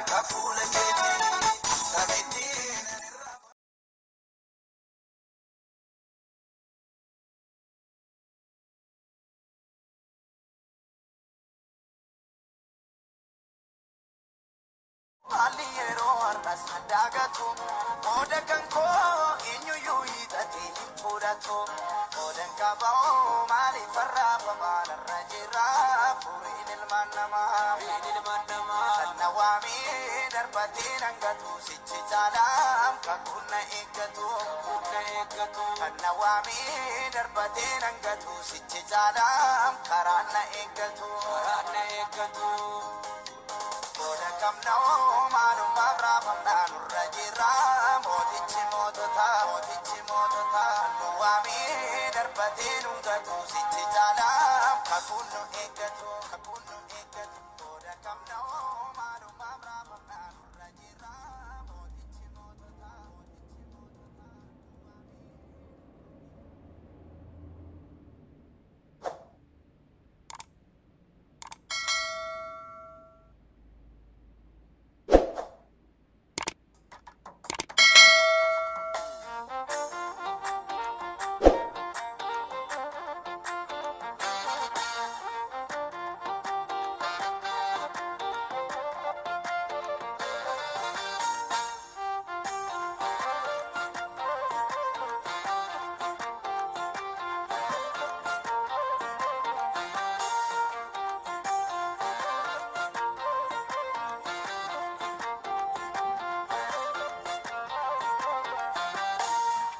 Akka fuula keetii kabittiin. Haalli yeroo har'as na daagatu, qooda kan koo eenyuyyuu hiixatee hin fudhatu. Qoodan qaba'oo maaliif arraafamaa narra jira furiin ilmaan namaa. Kan na waamee darbatee dhangatu sichi caalaam kakuun na eeggatu. Kan na waamee darbatee dhangatu sichi caalaam karaan na eeggatu. Qooda qabnoo maalumaaf raafamnaa nurra jira mootichi moototaa mootichi moototaa nu waamee darbatee dhungatu sichi caalaam kakuun nu eeggatu kakuun nu eeggatu. Qooda qabnoo maalumaaf raafamnaa nurra jira mootichi moototaa mootichi moototaa nu waamee.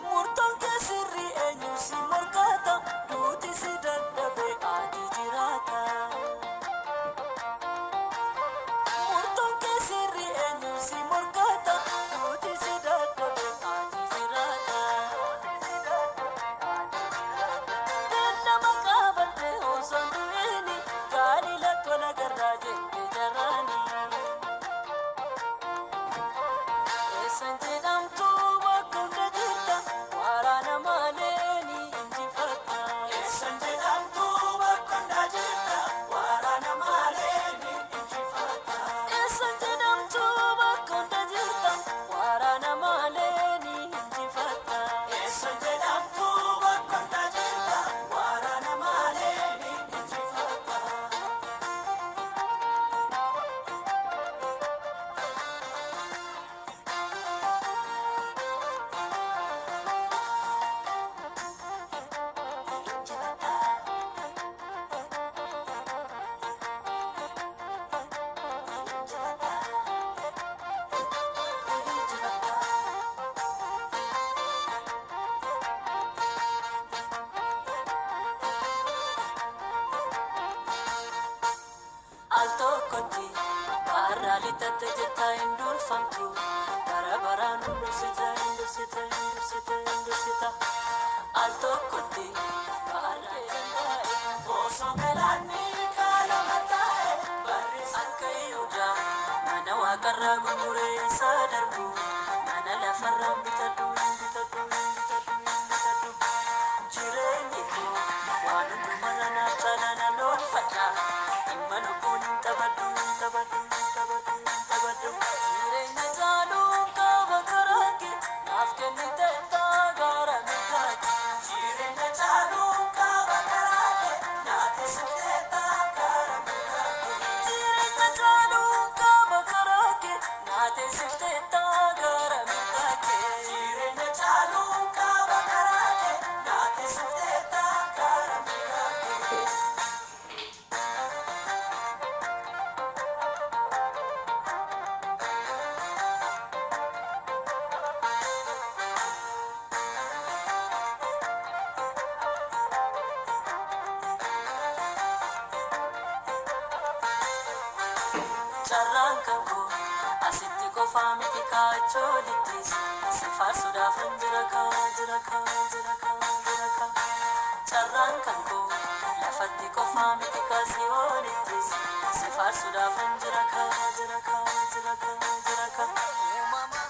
Murtoon kee sirrii eenyu si morkata, duuti si dadhabe ati jiraata. Murtoon kee sirrii eenyu si morkata, duuti si dadhabe ati jiraata. Beellama qabatte osoo hin du'ini, gaalila tola garraa jette jarraani. Eessan jedhamtu bakka hunda jirta, waraana malee ni injifatta. Eessan jedhamtu bakka hunda jirta, waraana malee ni injifatta. Eessan jedhamtu bakka hunda jirta, waraana malee ni injifatta. Eessan jedhamtu bakka hunda jirta, waraana malee ni injifatta. Al tokkotti barraa lixatte jettaa hin durfamtu, bara baraan hundursita hundursita hundursita hundursita. Al tokkotti barraa danda'e osoo galaanni kaalama taa'e barri akka Yihudaa mana waaqarraa gurguree isaa darbu mana lafarraan bitadhu bitadhu bitadhu bitadhu. Jireenyi koo waan hundumarra naaf caala nan oolfadha. Dhimma lubbuun hin taphadhu hin taphadhu hin taphadhu hin taphadhu. Jireenya caaluun qaba karaa kee naaf kennite gaara mirgaa kee. Jireenya caaluun qaba karaa kee naaf kennite gaara mirgaa kee. Jireenya caaluun qaba karaa kee naaf kennite gaara mirgaa kee. Jireenya caaluun qaba karaa kee naaf kennite gaara mirgaa kee. Carraan kan koo asitti qofaa miti kaachoolittis si faarsuudhaaf hin jira kaa jira kaa jira kaa jira kaa. Carraan kan koo lafatti qofaa miti kaasiyoonittis si faarsuudhaaf hin jira kaa jira kaa jira kaa jira kaa. Uumama.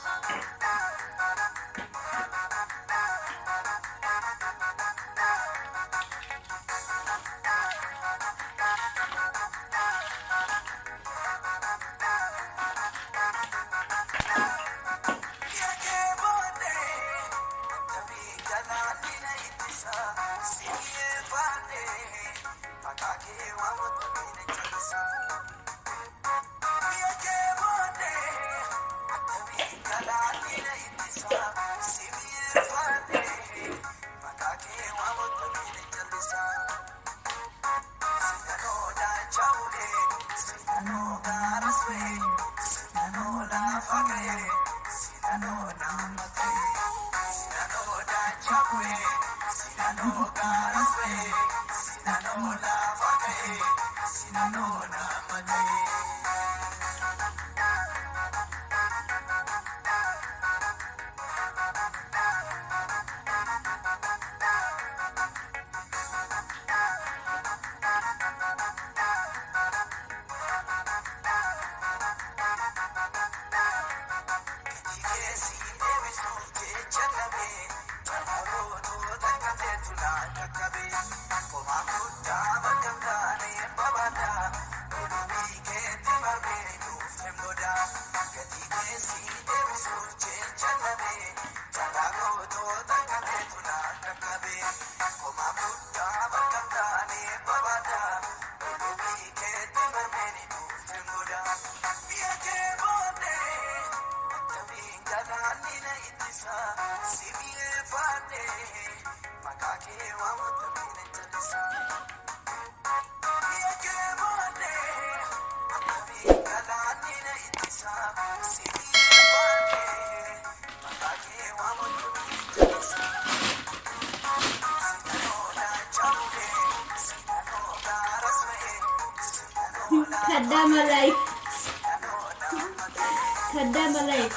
Kadama life. Kadama life.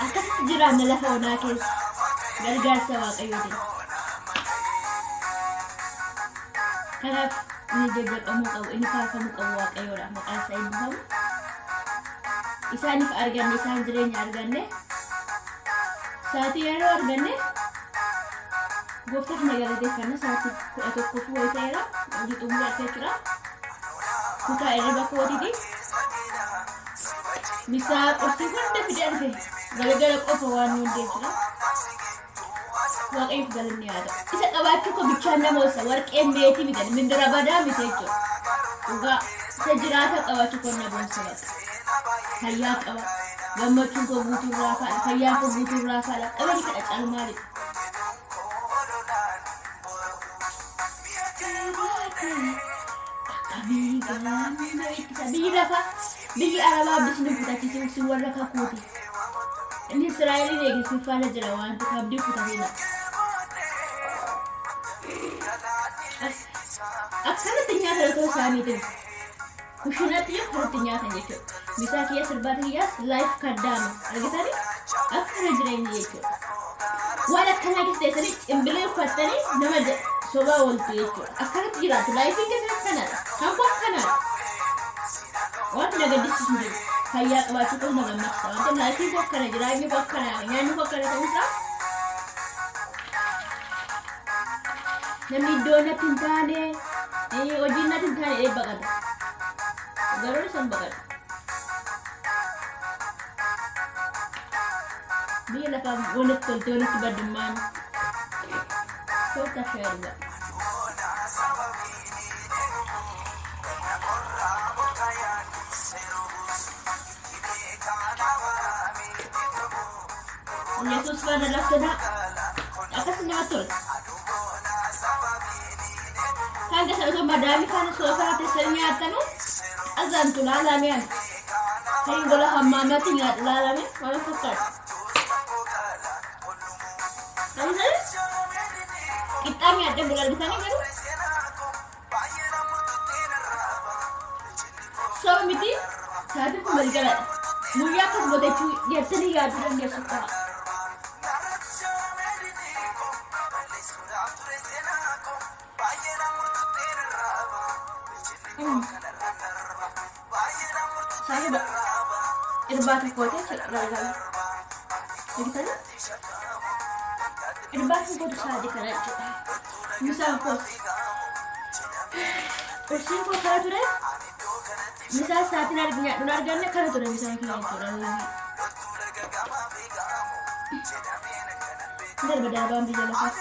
Akkasitti jiraanna lafa onaa keessa gargaarsa Waaqayyootiin. Kanaaf inni jajjaqamuu qabu, inni faarfamuu qabu Waaqayyoodha. Maqaan isaa eebbifamu. Isaaniif arganne, isaan jireenya arganne, sa'aatii yeroo arganne gooftaa kana galateeffanna. Sa'aatii 11 fi wayii ta'eera. Hojii xumuraa jechuudha. Kutaa irra kootiiti. Misaa qorsii hunda fidee dhufe galgala qofa waan nuun jechuudha. Waaqayyoof galanni haa ta'u. Isa qabaachuu koo bichaan nama oolcha. Warqeen meetii miti, mindira badaa miti jechuudha. Dhugaa isa jiraata qabaachuu koo na boonsa bakka. Fayyaa qaba. Gammachuun koo guutuurraa kaadha. Fayyaan koo guutuurraa kaadha. Qabani kadha caalu maalidha? Akkamii galaanni na ittisa. Biyyi lafaa, biyyi Arabaa bisni kutachiisu si warra kakuuti. Inni Israa'eliin eege si faana jira waan ta'eef abdii kutatina. Akkanatti nyaata otoo isaaniitiin. Kushinatti yoo akkanatti nyaatan jechuudha. Misaa kiyya sirbaata kiyyaas life kaddaama. Argitanii? Akkana jireenya jechuudha. Waan akkanaa keessa teessanii cimbilee uffattanii nama sobaa ooltu jechuudha. Akkanatti jiraatu. Lifeiin keessa akkanadha. Kan koo akkanadha. Wanti na gaddisiisu jiru. Fayyaa qabaachuu qofa na gammachiisa. Wanta lifeiin koo akkana, jireenyi koo akkana, nyaanni koo akkana ta'uusaa namni iddoo natti hin taane, hojiin natti hin taane baqata. Garuu isaan baqatu. Biyya lafaa walitti tolte walitti baddummaan toota sheerga. Yesuus faana laftanaa akkas namatti tola. Kan keessa osoo madaamii faana soofaa teessanii nyaattanu qazantu laalamee ani. Kan gola hammaamatti nyaadhu laalame waan fakkaatu. Kan qixxaa nyaadhee bula argitanii garuu soba miti, sa'aatiin kun galgaladha. Guyyaa akkas godhachuu jettanii yaaduu dandeessu qaba. Saahiba irbaata kootee jechuudha galgala. Argitanii? Irbaata kootu sa'aatii kana jechuudha. Misaan koos. Qursiin koo kana ture. Misaan sa'aatiin nyaadhuun arganne kana ture misaan keenya jechuudha. Darba darbaan biyya lafaa.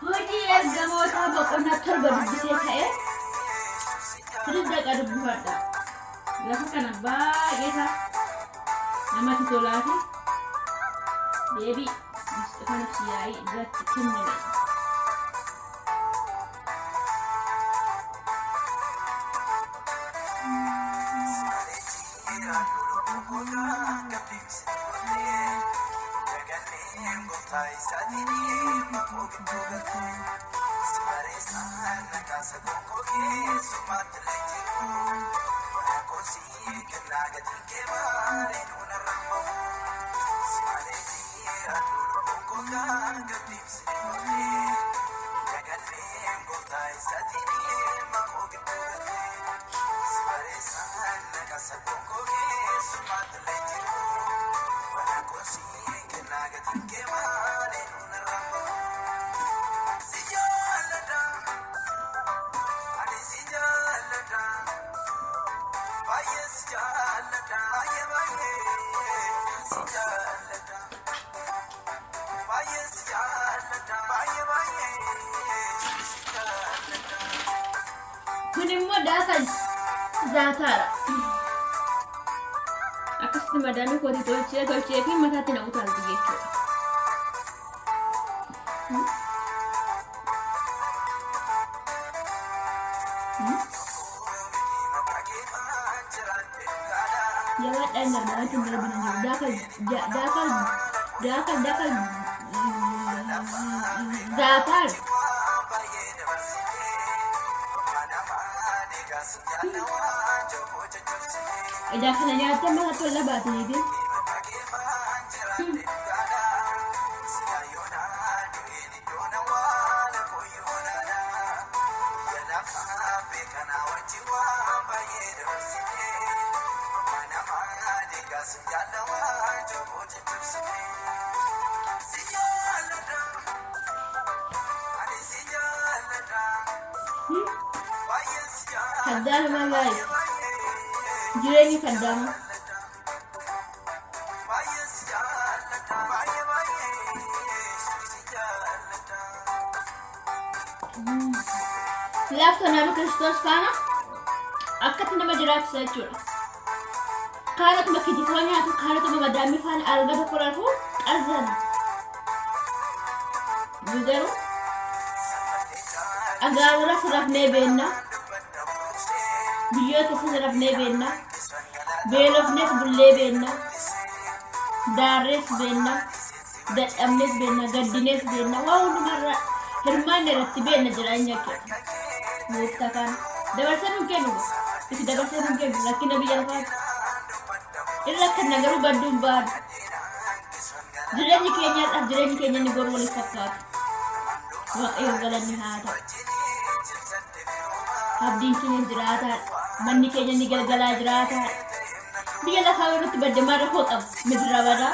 Hojii ergamootaa boqonnaa 7 dubbisee ka'ee sirrii dhaqa dubbifadha. Lafa kana baay'eeta namatti tolaa fi deebii Isxifaanos yaa'ii irratti kenname. Kun immoo daaka zaataadha. Akkasitti madaamii kootii tolchee tolchee fi mataatti na utaalti jechuudha. Jabaadhaan gargaaraatti hin darban jiru. Daaka daaka daaka daaka zaataadha. Edaa kana nyaattee mataatti ol labaataniiti. Kaddaama life. Jireenyi kaddaama. Laaftoon nama Kiristoos faana akkatti nama jiraachisa jechuudha. Kaanotuma kitifoo nyaatu, kaanotuma madaamii faana alga tokko rafuu qazzana. Nu garuu agaarra sirafnee beenna. Biyyoo keessa sirafnee beenna. Beelofnees bullee beenna. Daarrees beenna. Dadhabnees beenna. Gaddinees beenna. Waa hundumarra hirmaanne irratti beenna jireenya jechuudha. Gooftaa faana. Dabarsee nuun kennu. Itti dabarsee nuun kennu. Rakkina biyya lafaati. Irra akkana garuu badduun baadu. Jireenyi keenyadhaaf jireenyi keenya inni boru waliif fakkaatu. Waaqayyoon galanni haa ta'u. Abdiin keenya jiraataadha. Manni keenya inni galgalaa jiraataadha. Biyya lafaa yoo nutti badde maal rakkoo qaba? Midira badaa.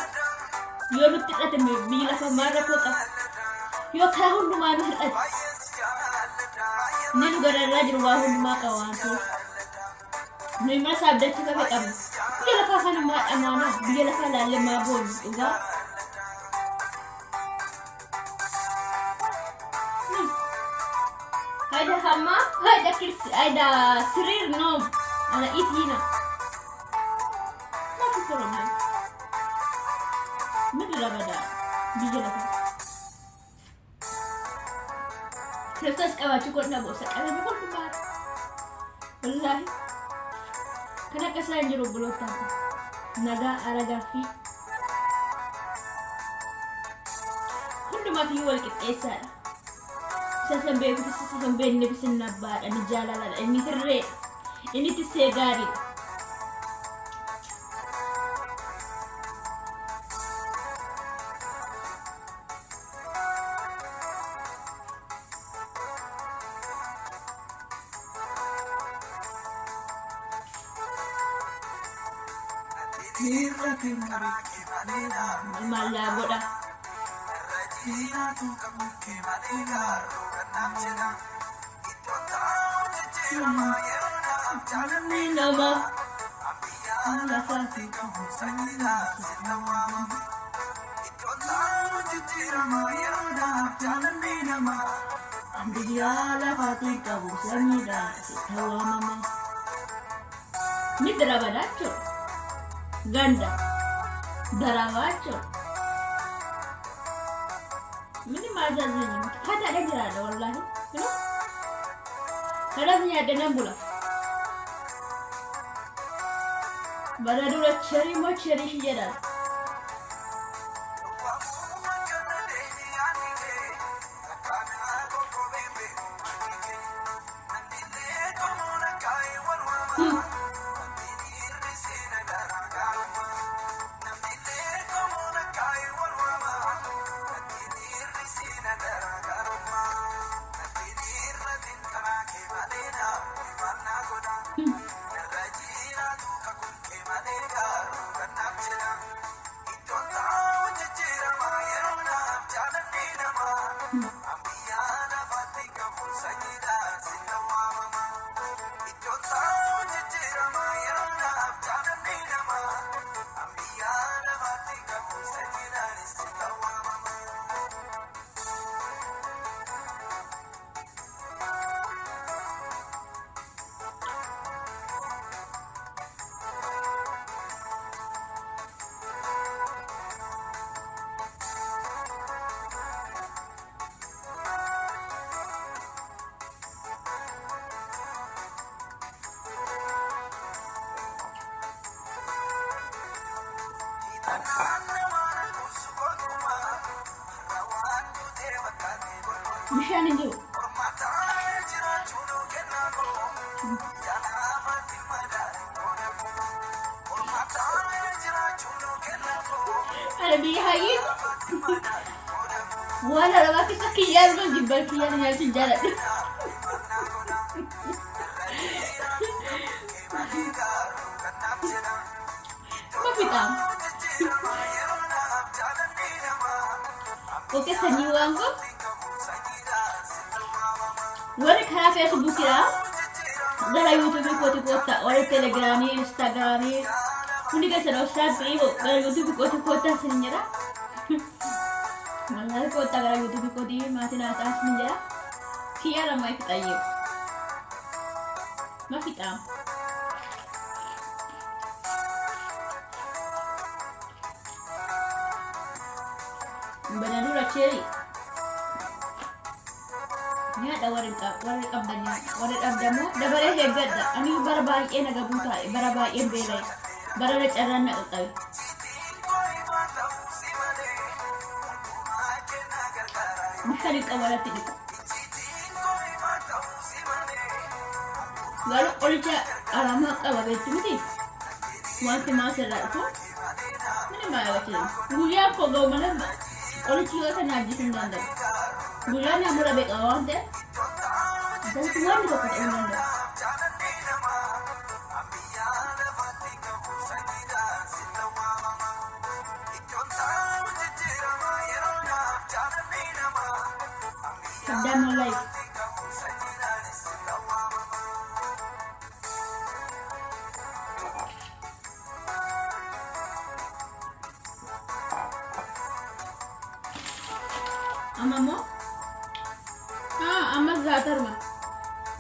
Yoo nutti hir'ate biyyi lafaa maal rakkoo qaba? Yoo karaa hundumaa nu hir'ate. Inni nu gararraa jiru waa hundumaa qaba waan ta'eef. Nuyi mana isaa abdachuu kafe qabna. Biyya lafaa kana maa dhamaana? Biyya lafaa ilaallee maa boonu dhugaa? هيدا حمام، هيدا كرسي، هيدا سرير نوم. انا ايد هنا ما في problem. من رمضان بيجي لك Kiristoos qabaachuu godhna boosa qabeenya hundumaa wallaahi kan akka isaa hin jiru obboloota nagaa aragaa fi hundumaaf iyyuu wal qixxeessaadha. Isa san beekuuf isa san beekneef isin abbaadha, inni jaalaladha, inni hirreedha, inni tissee gaariidha. Maallaa godha. Nama lafa biyya lafaatti qabu samiidha sitti waamama. Ni darabaadha jechuudha. Ganda darabaa jechuudha. ምንም አያሳዝነኝም። ፈታ jiraadha wallaahi. Kanas nyaadhe nan bula. Bara dura cherii moo cherii shi jedhan. Bishaan hin jiru. Ana biyya hayyee waan arabaa keessa kiyyaan dhuma jibban kiyyaan nyaachuun jaaladha. Ma fixaam. Okay, sanyii waan koo warri karaa Feesbuukidha. Gara yuutuubii kooti koottaa, warri telegiraamii, instaagiraamii hundi keessan WhatsAppii gara yuutuubii kooti koottaa isin jedha. Wallahi koottaa gara yuutuubii kootii maatii naa ta'aa isin jedha. Kiyya lama fixayyee. Ma fixaam. Bananura cherry. Nyaadha warri warri qabdan nyaadha. Warri dhabdamoo dabaree eeggadha. Ani bara baay'ee naga buutaa'e, bara baay'een beela'e, bara carraan na qaqqabe. Bishaan hin qabu alatti dhiqu. Garuu qoricha aramaa qaba beektu miti. Wanti maas irraa dhufu mini maal guyyaa koo ga'u malee qorichi yoo sana ajjeesuu hin danda'u. Guyyaan na mura beekaa waan ta'eef isatti wanti tokko ta'uu hin danda'u. Saddam life. Amma immoo amma zaatarma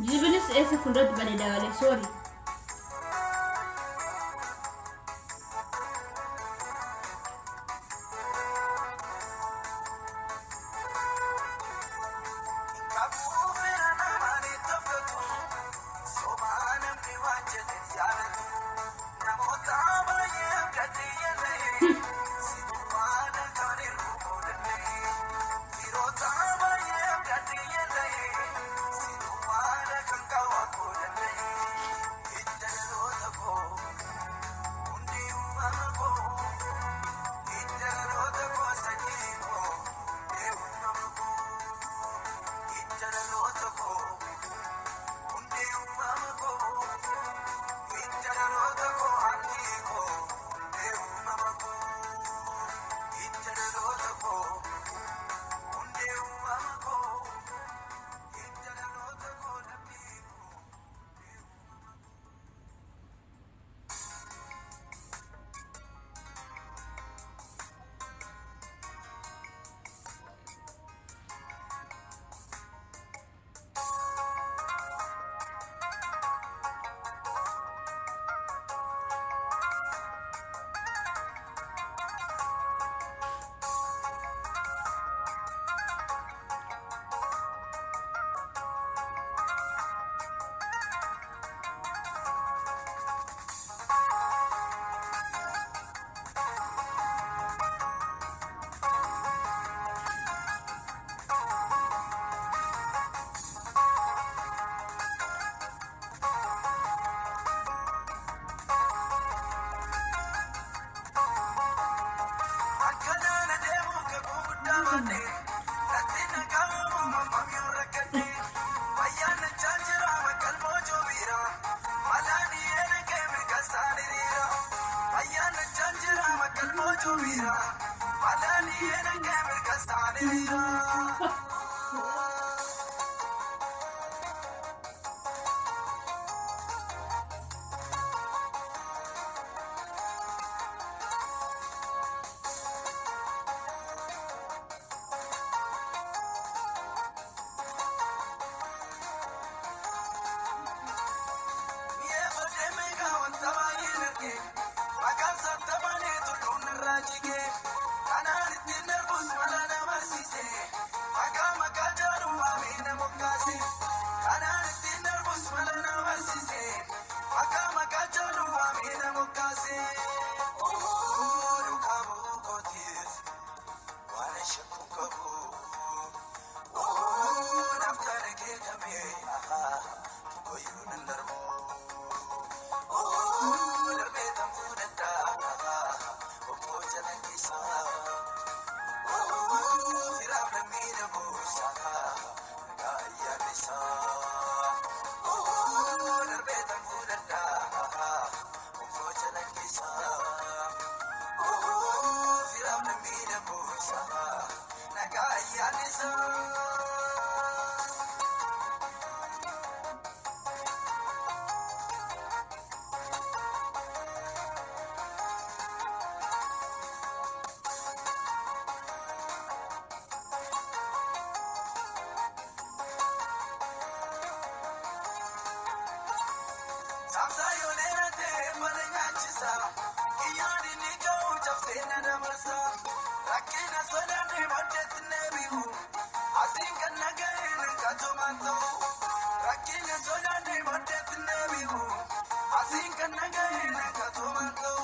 jibinis eessa fuulduratti badee dabalee, sorry. booddeetti deebi'u. Asiin kan nagaheen katumaan ta'u. Rakkina sodaanne booddeetti deebi'u. Asiin kan nagaheen katumaan ta'u.